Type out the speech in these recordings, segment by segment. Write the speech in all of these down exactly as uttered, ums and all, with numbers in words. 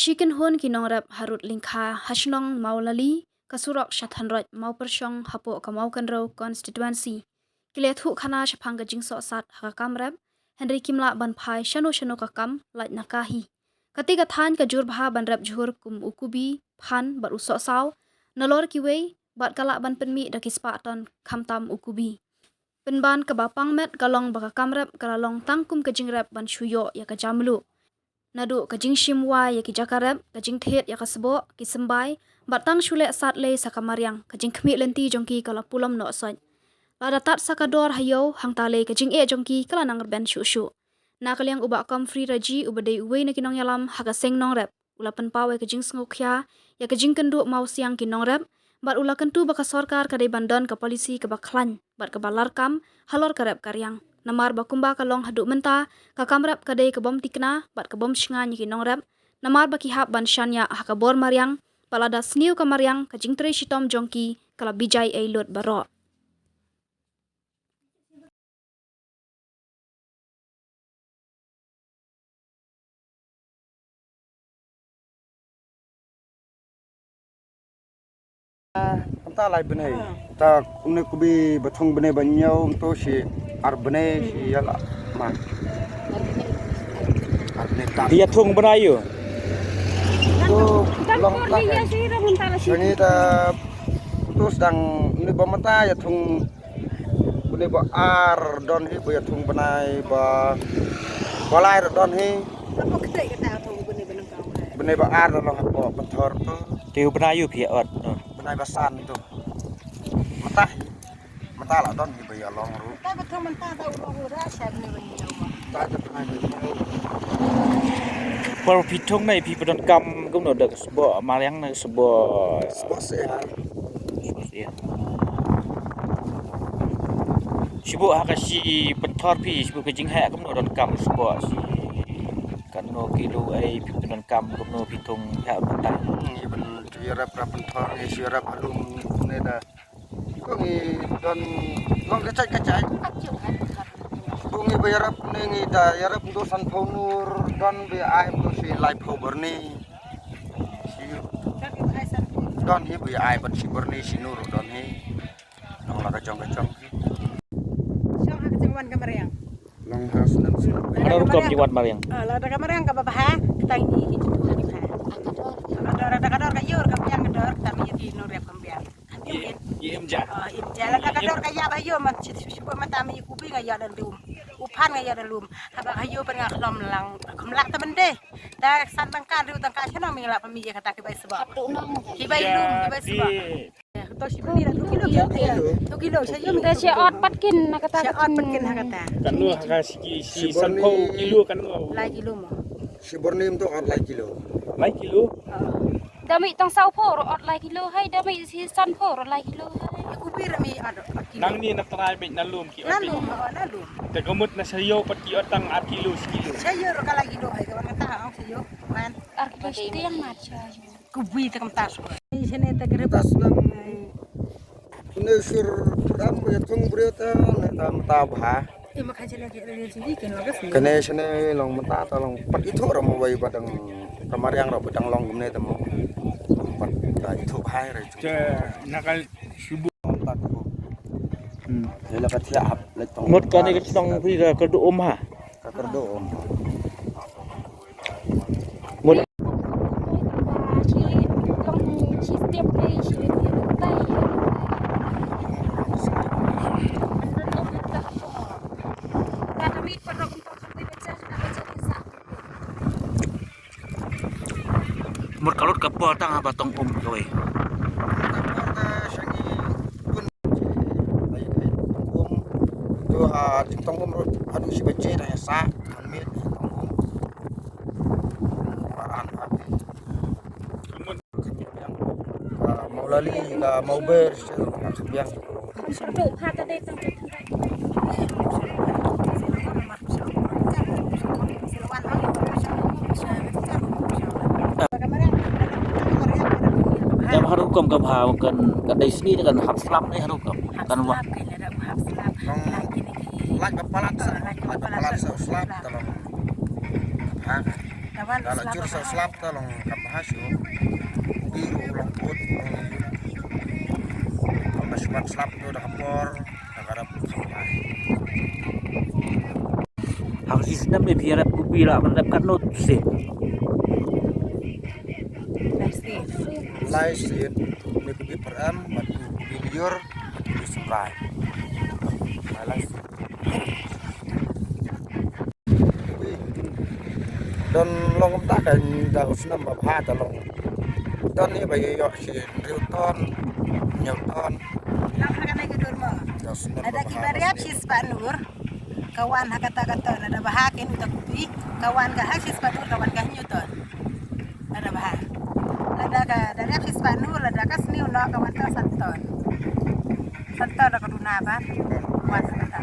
Shi kynhun ki nongrep harud lyngkha ha shnong Mawlali, ka surok sha Thanroj Mawpyrshong hapoh ka Mawkynrew constituency, ki la thuh khana shaphang ka jingsohsat ha ka kam rep, hynrei kim lah ban phai shano shano ka kam lait na ka hi. Kata ka thaiñ ka jur bha ban rep jhur kum u kubi, phan bad u sohsaw, nalor kiwei, bad ka lah ban pynmih da ki spah ton khamtam u kubi. Pynban kaba pang met ka long ba ka kam rep ka la long tang kum ka jingrep ban shu ïoh ïa ka jam luh. Naduh ka jingshim wai ïa ki jaka rep, ka jingthied ïa ka sboh, ki symbai, bad tang shu leh sat lei sa ka mariang, ka jingkhmih lynti jong ki ka la pulom noh soit. Lada tad sa ka dor ha ïew, hangta lei ka jingeh jong ki ka la nang rben shuh shuh. Na ka liang u Bah Comfrey Raji uba dei uwei na ki nongïalam ha ka seng nongrep, u la pynpaw ïa ka jingsngewkhia ïa ka jingkynduh mawsiang ki nongrep, bad u la kyntu ba ka sorkar ka dei ban don ka polisi kaba khlaiñ bad kaba larkam halor ka rep ka riang. Namar ba kumba ka long haduh mynta, ka kam rep ka dei ka bym thikna bad ka bym shngaiñ ïa ki nongrep, namar ba ki hap ban shaniah ha ka bor mariang, bad lada sniew ka mariang, ka jingtrei shitom jong ki ka la bijai ei lut baroh. Mynta lai bnai. Ta kumne kubi ba thung bnai ba ñiew mynta shi ar bnai shi ïa la ma. Ar bnai ta. Ïa thung bnai ïoh. To long ta. Sani ta to sdang ni ba mynta ïa thung bnai ba ar don hi, ba ïa thung bnai ba, ba lai don hi. Bnai ba ar don ha pynthor to. Te u bnai ïoh phi ot. Bnai ba san to. Mynta hi. Mynta la don hi ba ïa long ruh. Ta ba thung mynta ta u long ruh da sha bnai ba ñiew. Ta ta bnai ba ñiew. Por phi thung nai phi ba donkam kumno da ka sboh mariang na ka sboh. Sboh seh ha. Sboh seh ha. Sboh ha ka shi pynthor phi sboh ka jingheh kumno donkam sboh shi. Katno kilo ai phi ba donkam kumno phi thung ha mynta. Hmm, ïa ban ïarap rap pynthor ïa shi rap halum ne da. Ko ngi don long kachai kachai. Ko ngi ba ïarap ne ngi da ïarap do sanphew nur don ba ai do shi laiphew byrni. Shi don hi ba ai ban shi byrni shi nur don hi. Long la ka jong ka jong. Shong ha ka jong wan ka mariang. Long ha snem snem. Ka rukom ji wan mariang. Ah, la da ka mariang kaba bha, ka tang ni ki tu ni bha. Ka dor, da ka dor ka ïor ka biang ka dor, ka mi ki nur rep ka biang. Im ja. Ah, im ja la ka dor ka ïa ba ïor man shi shi ba mata mi ku bi nga ïa da lum. U phan nga ïa da lum. Haba ka ïor ba nga khlom lang, kham lak ta bende. Da san tangka, riu tangka, shano mi la pa mi ïa kata ki bai sbak. Ki bai lum, ki bai sbak. To shi byrni da, to kilo, to kilo, sha ïoh mi. Te sha ot pat kin na kata. Sha ot pat kin ha kata. Kan nu ha ka shi ki, shi sanphew kilo kan nu. Lai kilo mo. Shi byrni to ot lai kilo. Lai kilo. Da mi tang saw phew ot lai kilo hai, da mi shi sanphew ot lai kilo hai. Ku bi ra mi ot kilo. Nang ni na trai mi na lum ki ot. Na lum, na lum. Te ka mut na sha ïoh pat ki ot tang ar kilo shi kilo. Sha ïoh ka lai kilo hai ka wan kata ha sha ïoh. Man. Ar kilo shi tiang mat sha ïoh. Ku bui ta kam ta su. Ni sene ta gre bas nang. Ne sur dam ya tung brio ta ne ta mata bha. Kane sene long mata ta long pat ithuh ram wai badang kamariang ro badang long gumne ta mo. Pat ta ithuh bha re. Cha nakal subu. Ta ku. Hmm. Leh la ka thiah hap leh tong. Mut kane ka chnong phi ka kyrduh um ha. Ka kyrduh um. Mut. Mut ka lut ka por tang haba tong um kawei. To ha jingtong um ruh haduh shi baje da ïa sah, han miet jingtong um. Baran ha. Ka Mawlali, ka Mawber, shi ka biang. Jam harum kam ka bha kan, kan dei sini kan hap slap ni harum kam. Kan wah. Laj ba palat sa, laj ba palat sa slap dalam. Ha. Ka wan da la slap jur sa ba slap ta long kam bha shuh. Kubi ruh long put long. Kam da shubat slap tu da ka por da ka rap kam bha. Ha ka shisnem ne phi ïarap kubi la ban rap katno sien? Lai sien. Lai sien. Ni kubi peram, bad kubi liur, bad kubi symbai. Lai lai sien. Don long kumta ka da u snem ba bha ta long. Don ni ba ïoh shi hynriew ton, hynñiew ton. Long ha kane ka dur mo. Da u snem ba bha. Lada ki ba riap shi spah nur. Ka wan ha kata ka ton, lada bha kin uta kubi. Ka wan ka ha shi spah nur, ka wan ka hynñiew ton. Lada bha. Lada ka da riap shi spah nur, lada ka sniew noh ka wan ka san ton. San ton da ka duna ban. Wan da ka ta.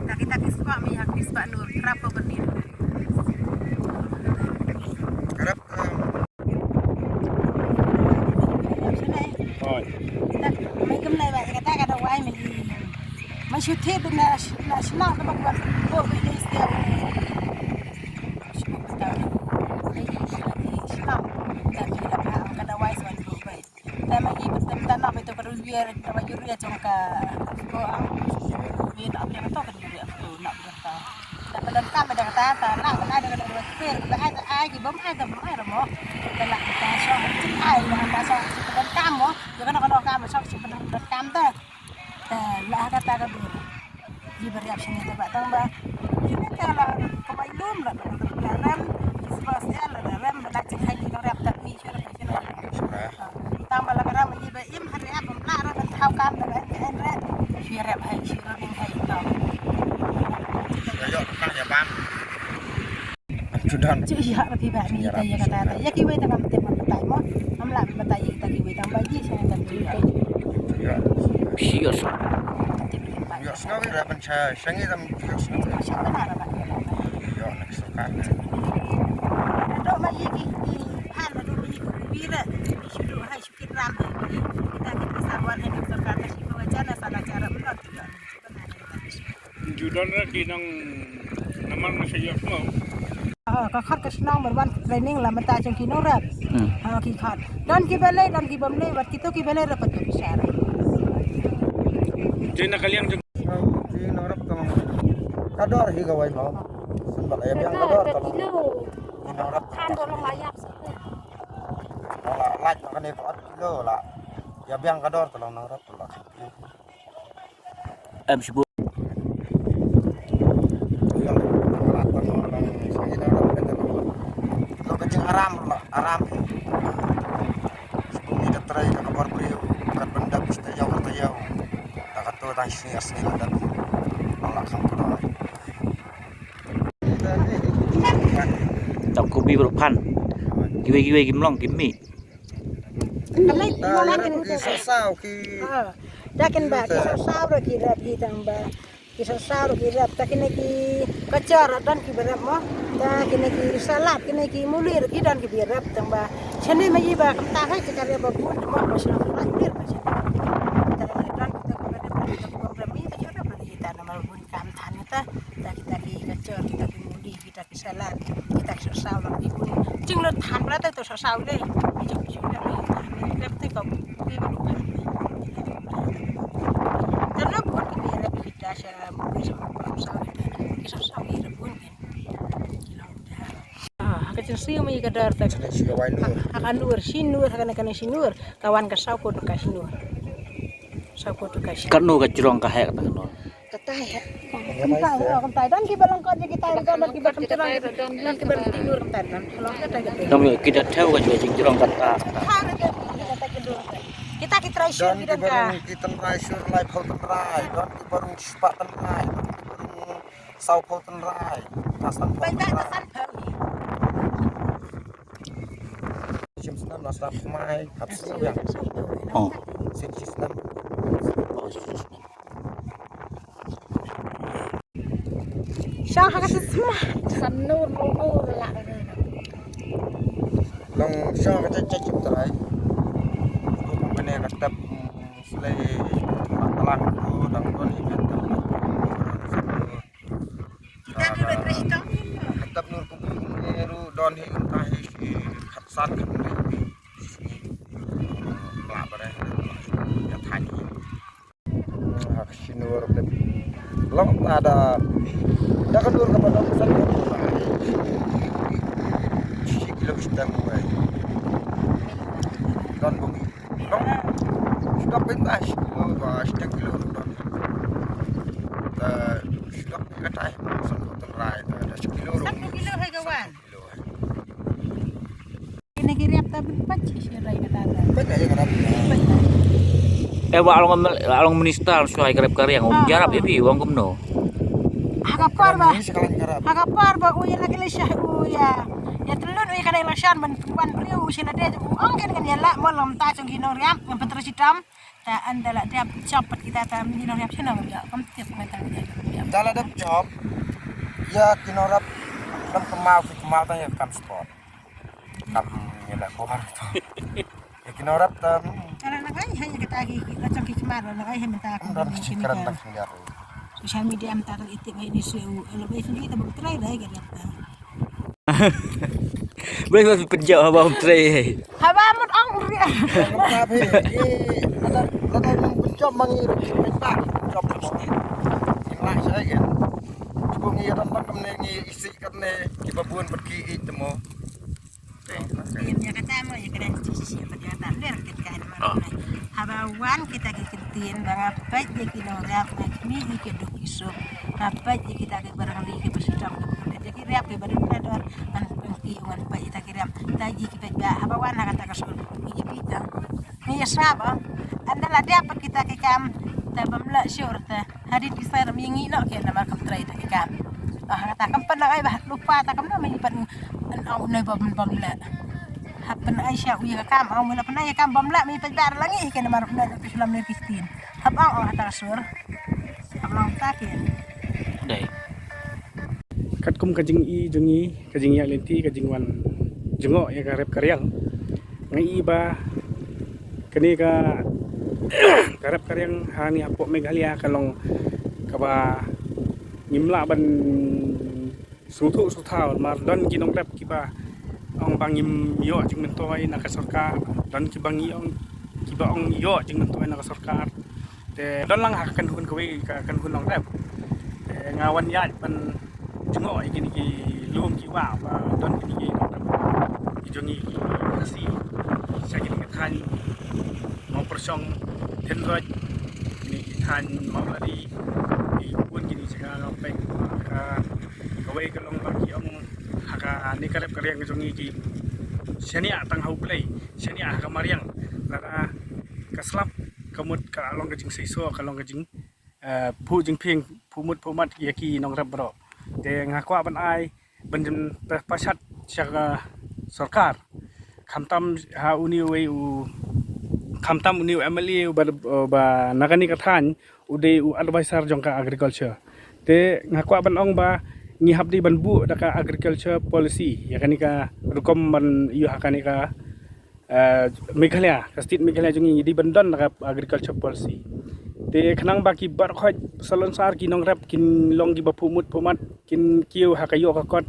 Da kita ki spah mi ha ki spah nur, prap ka berdiri. Karap, em. Oi. Mai kam lai ba kata ka da wai mi. Mai shu thit na na shnong na ba ko ko ni sia. Te ma i betem ta na beto ka ruya ta ba yuria jong ka ko am. Wi na beto ka ruya to na beto. Ta ba don kam da ta ta na ba na da ka ruya per ba ai ta ai ki bom ai ta bom ai mo. Ta la ta so ai mo ta so ta don kam mo. Yo ka no ka no kam so ta don kam ta. Eh, la ka ta ka dur. Ji ba riap shini ta ba tang ba. Shini ta la ka bai lum la, la rem, ji ba sia la rem, la jing hai ji ba riap ta mi shini ta shini. Tang ba la ka ram ji ba im ha riap, la ram ta hau kam ta ba en en re. Shi riap hai, shi ro ning hai ta. Yo ka ya ban. Sudan. Ci ïa ka phi ba ni ta ïa kata ta. Ïa kiwei ta ngam tip ngam batai mo. Ngam lah batai ïa kita kiwei tang ba ji sha ta tu ïa. Ïa. Serious. Tip ïa ba. Ïa, sngaw ïa ban sha, sha ngi tam ïa sngaw. Sha ba na ba ïa. Ïa, nak suka. Dok ma ïa ki, ki han dok ma ïa ki wira. Shu dok hai shu kit ram hai. Kita kita sarwan hai dok sarkar ta shi ba jana sala cara menot. Ju don re ki nong namar ngi sa ïoh mo. Ah, ka khot ka shnong ban wan training la mynta jong ki nongrep. Hmm. Ah, ki khot. Don ki ba lei, don ki bym lei, wat kito ki ba lei re pat ki bishar. Jena ka liang jong ki nongrep tong ka dor hi ka wai mo. Sembal ya biang ka dor tong. Ki nongrep. Kan dor long la yak sa. La lait ka ne pat kilo la. Ya biang ka dor tong nongrep la. Em shibun. Lo ka jing aram, aram. Shibun ïa ka trai, ka bor briew, kat ban dap, sta ïaw, kat ïaw. Da kato tang snier, snier dap. Ong la kham ko doi. Tang kubi baroh phan. Kiwei, kiwei, kim long, kim mih. Ka leit, ah, mo, la kin ki saw saw ki. Ah, da kin ba ki saw saw ruh ki rep hi tang ba. Ki saw saw ruh ki rep, ta kine ki kachar don ki ba rep mo. Ta kine ki salad, kine ki muli ruh ki don ki ba rep tang ba. Shane ma i ba kam ta hai ki ka rep ba bun mo, ba shane ba rep ba shane. Ta don ki ta ki ba rep, ki ta ki ba rep, mi ta ki rep ba ki ta namar bun kam than ta. Ta kita ki kachar, kita ki muli, kita ki salad, kita ki saw saw lang ki bun. Jing lo than bla ta to saw saw le. Jing jing le. Rep te ko. Te lo bun ki rep kita sa bun sa saw saw kita. Ki saw saw ki rep bun ki. Ah, ha ka jingsiu ma i ka dar ta. Ha ka nur, shi nur, ha ka na ka na shi nur. Ka wan ka saw ko ka shi nur. Saw ko ka shi. Ka no ka jrong ka hek ta ka no. Katai, eh. Kumtai, oh, kumtai. Don ki ba long kot, ki tai long kot, don ki ba kam jrong, don ki ba long tinur, kumtai, don. Long katai, katai. Dong yo, kita thew ka jrong, jrong kata. Kita ki trai shur, don ki ba long ki tynrai shur, lai phew tynrai. Don ki ba long spah tynrai. Don ki ba long saw phew tynrai. Ta san phew tynrai. Shim snam na snam kumai, hap snam yang. Oh. Sin shi snam. Oh, shi snam. Shong ha ka sisma. San nur nur nur la. Long shong ka cek cek trai. Ko kong kene ka tep, mm, slei, mak talang ko, dang ko ni ka tep. Kita di betre itong. San kan ri. Mla bare. Ya thani. Ha, ka shinur te. Long ta da. Da ka dur ka ba da san. Shi kilo stang bai. Don bumi. Long. Stop pintas. Ba stang kilo don. Da stop ka tai. San ko tun rai. Da shi kilo. Satu kilo hai kawan. Kine ki rep ta bin pach shi rai kata ta. Pach ai ka rep. Pach ai. Eh, ba long, long minister shuwa ka rep ka riang. Um, ah, jarap ah. Ibi wang kumno. Ha ka por ba. Ni sekarang ka rep. Ha ka por ba u ya lagi le shah u ya. Ya telun u ya kana election ban wan priu u shi la de u ong ken kan ya la mo lom ta chong ki nong riam ngan petra sitam. Ta an da la dep job pat kita ta mi nong rep shnong ya kam tiap ngan ta ya. Da la dep job. Ya ki nong rep lam kemau ki kemau ta ya kam sport. Kam ya la ko har to. Ya ki nong rep ta. Ala na kai hai kita ki la chong ki kemar la kai hai menta kam. Ram ki keren tang sing ya. Social media menta kan itik ngai ni su ala bai sini ta buk trai dai ka rep ta. Boleh masuk penjauh haba um trai. Haba mut ong ri. Ngam kap he. Eh, ada, ada yang penjauh mangi rugi penjauh. Penjauh pasti. Ina saya kan. Cuba ngi ada tak kemne ngi isi kemne kiba bun pergi itu mo. Yin ya kata mo ya kena sisi apa dia tak ler kita kan. Haba wan kita ke ktien ba nga peit ïa ki nongrep, nga khmih ïa ki duk ki suk, nga peit ïa kita ki barangli ki ba shitom ki ba kyntait ïa ki rep ki ba dei ba dor, ngan peit ïa ngan peit ïa kita ki rep. Ta ji ki peit ba haba wan ha kata ka sur ïa ki peit ta. Ngi ïa sngap, ah. Ynda la dep pat kita ki kam ta bym lah sure ta. Hadien ki sait ram ïa ngi noh ki namar kam trei ta ki kam. Ah, kata kam pynlong ai ba lupa ta kam na ma ngi pan an au nai bym bym leh. Hap pyn ai sha u ïa ka kam au ma la pyn ai ïa kam bym leh ma ngi pynbar la ngi ki namar pyn ai tu shulam ne ki stin. Hap au au hata ka sur. Hap long ta ki. Dei. Katkum ka jing i jong i ka jing ïa lynti ka jing wan jngoh ïa ka rep ka riang. Nga i ba kane ka ka rep ka riang ha ni hapoh Meghalaya ka long kaba ngim lah ban sngewthuh sngewthaw namar don ki nongrep kiba ong ba ngim ïoh jingmyntoi na ka sorkar, don kiba ngi ong kiba ong ïoh jingmyntoi na ka sorkar. Te don lang ha ka kynhun kawei ka kynhun nongrep. Te nga wan ïaid ban jngoh ïa kine ki lum ki wah ba don kine ki nongrep ki jong ngi ki Khasi sha kine ki thaiñ Mawpyrshong, Hynroit, kine ki thaiñ Mawlari, ki bun kine jaka nga peit ka kawei ka long ba ki ong ha kane ka rep ka riang ka jong ngi ki shaniah tang ha U Blei, shaniah ha ka mariang, lada ka slap ka mut ka long ka jingseisoh ka long ka jing eh, phuh jingphieng, phuh mut phuh mat ïa ki nongrep baroh. Te nga kwah ban ai ban jin pa- pashat sha ka sorkar. Khamtam ha uni uwei u khamtam uni u M L A uba uba na kane ka thaiñ u dei u advisor jong ka agriculture. Te nga kwah ban ong ba ngi hap dei ban buh da ka agriculture policy ïa kane ka rukom ban ïoh ha kane ka eh, Meghalaya, ka state Meghalaya jong ngi dei ban don ka agriculture policy. Te khnang ba ki baroh khoit salonsar ki nongrep kin long kiba phuh mut phuh mat kin kiew ha ka ïoh ka kot.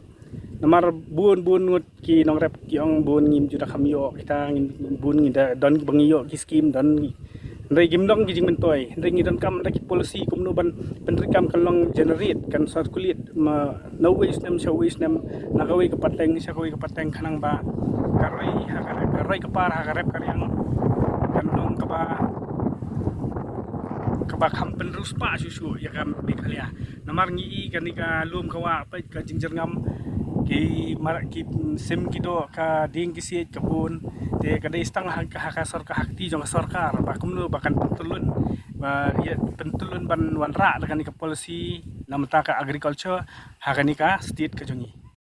Namar bun bun ngut ki nongrep ki ong bun ngim ju da kham ïoh kita ngim bun ngi da don kiba ngi ïoh ki skim don ngi. Hynrei kim long ki jingmyntoi, hynrei ngi donkam da ki policy kumno ban pyntrei kam kan long generate kan circulate ma na uwei u snem sha uwei u snem, na kawei ka pateng sha kawei ka pateng khnang ba ka roi ha ka, ka roi ka par ha ka rep ka riang kan long kaba kaba kham pynriewspah shuh shuh ïa ka Meghalaya. Namar ngi i kane ka lum ka wah peit ka jingjyrngam ki mar ki sim ki doh ka dieng ki siej ka bun. Te ka dei stang ha ka, ha ka sorkar ha kti jong ka sorkar ba kumno ba kan pyntyllun ba ïa pyntyllun ban wanrah da kane ka policy na bynta ka agriculture ha kane ka state ka jong ngi.